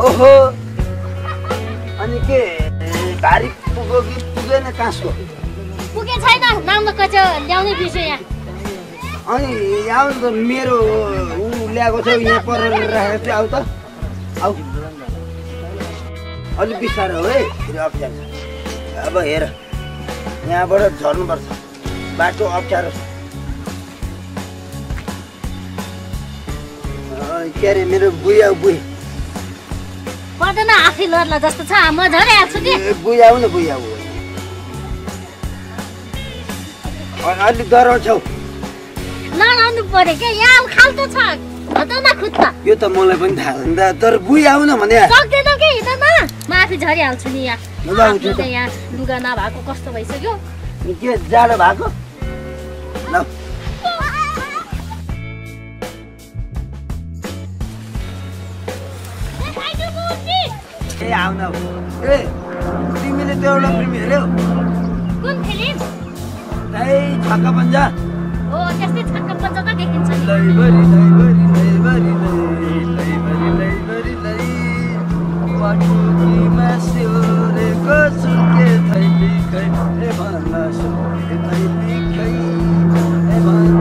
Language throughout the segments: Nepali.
ओहो अनि के भारी पुग्यो कि पुगेन काँसको पुगे छैन नाम कच ल्याउने बिर्स्यो यहाँ अनि यहाँ त मेरो ऊ ल्याएको छ यहाँ परेर राखेको थियो आउ त आउ अलि बिस्तारो हो है फेरि अप्ठ्यारो छ अब हेर यहाँबाट झर्नुपर्छ बाटो अप्ठ्यारो छ के अरे मेरो बुई आऊ बुई पर्दैन आफै लड्ला जस्तो छ म झरिहाल्छु कि बुई आऊ न बुई आऊ अलि डराउ छौ लडाउनु पर्यो क्या यहाँ खाल्टो छ हटाउन खुट्टा यो त मलाई पनि थाहा छ नि त तर बुई आऊ न भने सक्दैन के हिँड्न म आफै झरिहाल्छु नि यहाँ ल यहाँ लुगा नभएको कस्तो भइसक्यो के जाडो भएको ल ए आउन ए तिमीले त्यो एउटा फिल्म हेर्यौ कुन फिल्म ए छक्का पञ्जा हो त्यस्तै छक्का पञ्जा त देखिन्छ नि लैबरी लैबरी लैबरी लैबरी लैबरी लै वाटुकीमा सिउरेको सुके थैली खै ए भन्न सुके थैली खै ए भन्न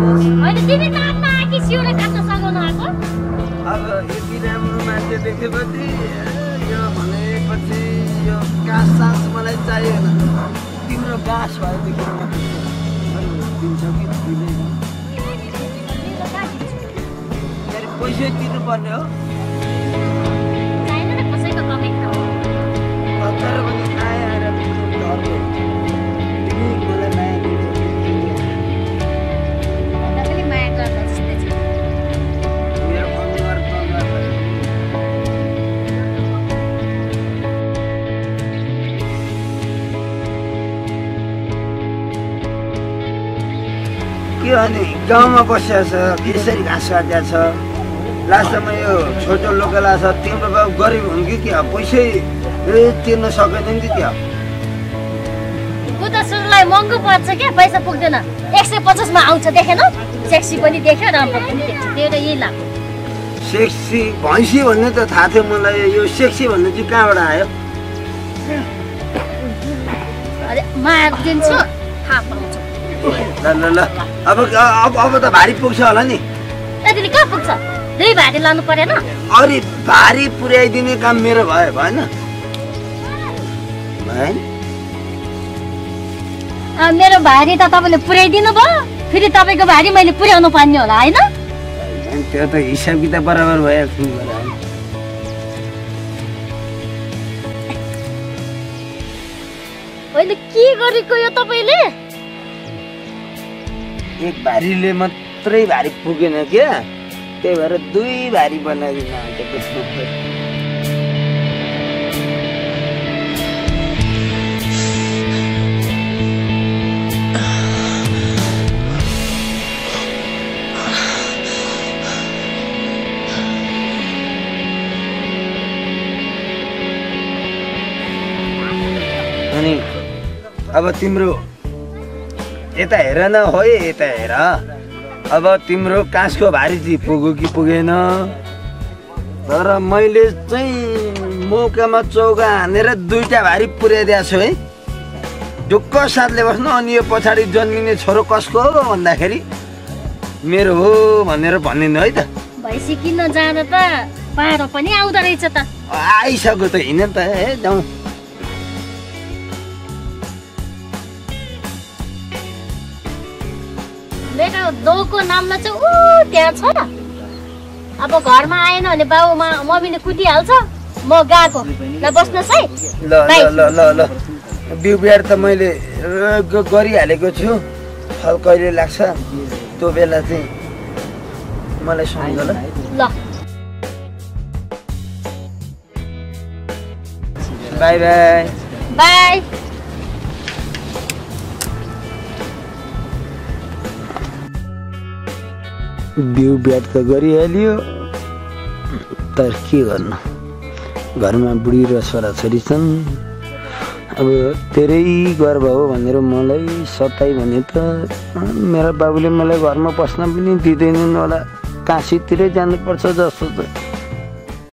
होइन तिमी काट्न आकी सिउरे काट्न सघाउन आएको अब यति राम्रो मान्छे देखेपछि यो भनेपछि यो गाँस सास मलाई चाहिएन तिम्रो गाँस भएदेखि दिन्छ कि दिँदैन मेरो पैसा तिर्नु पर्ने हो कसैको कमाइ खाऊ तर पनि आएर तिमी मलाई माया पनि माया गर्न जस्तै छ मेरो अनुहार के अनि गाउँमा बसेको छ यसरी घाँस काटिया छ लास्टमा यो छोटो लोकला छ तिम्रो बाबु गरिब हुन् कि क्या पैसै तिर्न सकेन कि क्या बुद्ध सुरुलाई महँगो पर्छ क्या पैसा पुग्दैन 150 मा आउँछ देखेन सेक्सी पनि देख्यो राम्रो पनि देख्छ त्यो त यही लाग्यो सेक्सी भैँसी भन्ने त थाहा थियो मलाई यो सेक्सी भन्ने चाहिँ कहाँबाट आयो अरे माया दिन्छु थाहा पाउँछ ल ल ल अब त भारी पुग्छ होला नि यतिले कहाँ पुग्छ 2 भारी लानु परेन अरे भारी पुर्याइदिने काम मेरो भयो भएन भएन मेरो भारी त तपाईँले पुर्याइदिनु भयो फेरि तपाईँको भारी मैले पुर्याउनु पर्ने होला होइन त्यो त हिसाब किताब बराबर भयो होइन के गरेको यो तपाईँले एक भारीले मात्रै भारी पुगेन क्या त्यही भएर 2 भारी बनाइदिनु आँटेको अनि अब तिम्रो यता हेर न हो यता हेर अब तिम्रो काँसको भारी चाहिँ पुग्यो कि पुगेन तर मैले चाहिँ मौकामा चौका हानेर 2टा भारी पुर्याइदिएको छु है ढुक्क साथले बस्नु अनि यो पछाडि जन्मिने छोरो कसको हो भन्दाखेरि मेरो हो भनेर भनिदिनु है त भैँसी किन्न जाँदा त पारो पनि आउँदो रहेछ त आइसक्यो त हिँड त है जाउँ मेरो दोको नाममा चाहिँ ऊ त्यहाँ छ अब घरमा आएन भने बाबुमा मम्मीले कुटिहाल्छ म गएको ल बस्नुहोस् है ल ल ल ल बिउ बिहार त मैले गरिहालेको छु फल कहिले लाग्छ त्यो बेला चाहिँ मलाई सम्झ ल ल बाई बाई बाई बिउ बिहार त गरिहाल्यो तर के गर्नु घरमा बुढी र छोराछोरी छन् अब तेरै गर्व हो भनेर मलाई सताई भने त मेरा बाबुले मलाई घरमा बस्न पनि दिँदैनन् होला काशीतिरै जानुपर्छ जस्तो त